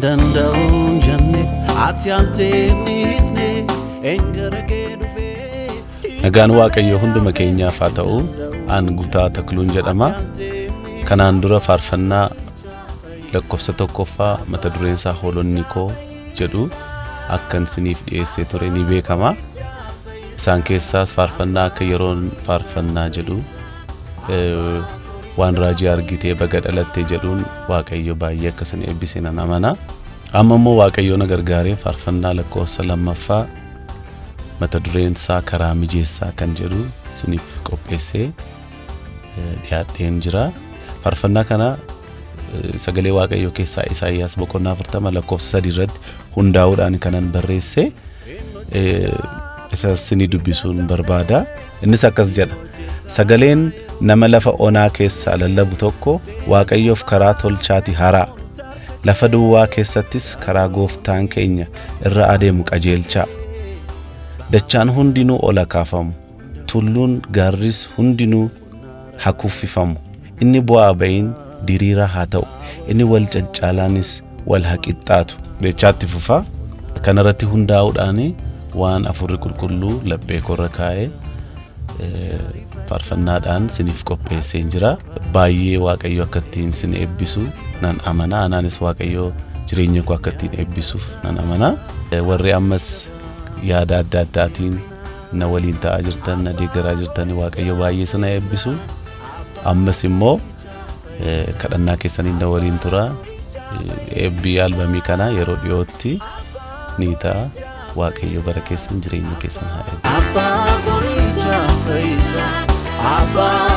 Danda'uun jenne ati anteenisne engara kee dhufee. Nagaan Waaqayyoo hunduma keenyaaf haa ta'u. An Guutaa Takluun jedhama. Kanaan dura faarfannaa lakkoofsa tokkoffaa mata dureen isaa Hoolonni koo jedhu akkan isiniif dhiyeessee ture ni beekama. Isaan keessaas faarfannaa akka yeroon faarfannaa jedhu waan raajii argitee baga dhalatte jedhuun Waaqayyo baay'ee akka isin eebbise nan amana. Amma immoo Waaqayyo na gargaaree faarfannaa lakkoofsa lammaffaa mata dureen isaa karaa mijeessaa kan jedhu isiniif qopheessee dhiyaadheen jira. Faarfannaa kana sagalee Waaqayyoo keessaa Isaayyaas boqonnaa 40 lakkoofsa 3 irratti hundaa'uudhaan kanan barreesse isa isinii dubbisuun barbaada. Innis akkas jedha. Sagaleen nama lafa onaa keessaa lallabu tokko Waaqayyoof karaa tolchaati haraa. Lafa duwwaa keessattis karaa gooftaan keenya irra adeemu qajeelchaa. Dachaan hundinuu ol kaafamu. Tulluun gaarris hundinuu haa kuffifamu. Inni bu'aa ba'iin diriiraa haa ta'u. Inni wal caccaalaanis wal haa qixxaatu. Jechaatti fufa. Kanarratti hundaa'uudhaan waan afurri qulqulluu laphee korra kaa'ee faarfannaadhaan siniif qopheessee jira. Baay'ee Waaqayyo akka ittiin sin eebbisu nan amana. Anaanis Waaqayyo jireenya koo akka ittiin eebbisuuf nan amana. Warri ammas yaada adda addaatiin na waliin ta'aa jirtan, na deeggaraa jirtan, Waaqayyo baay'ee sana eebbisu. Ammas immoo kadhannaa keessaniin na waliin tura. Eebbi albamii kana yeroo dhiyootti ni ta'a. Waaqayyo bara keessan jireenya keessan haa eebbisu. Abbaa qoricha fayyisaa abbaa.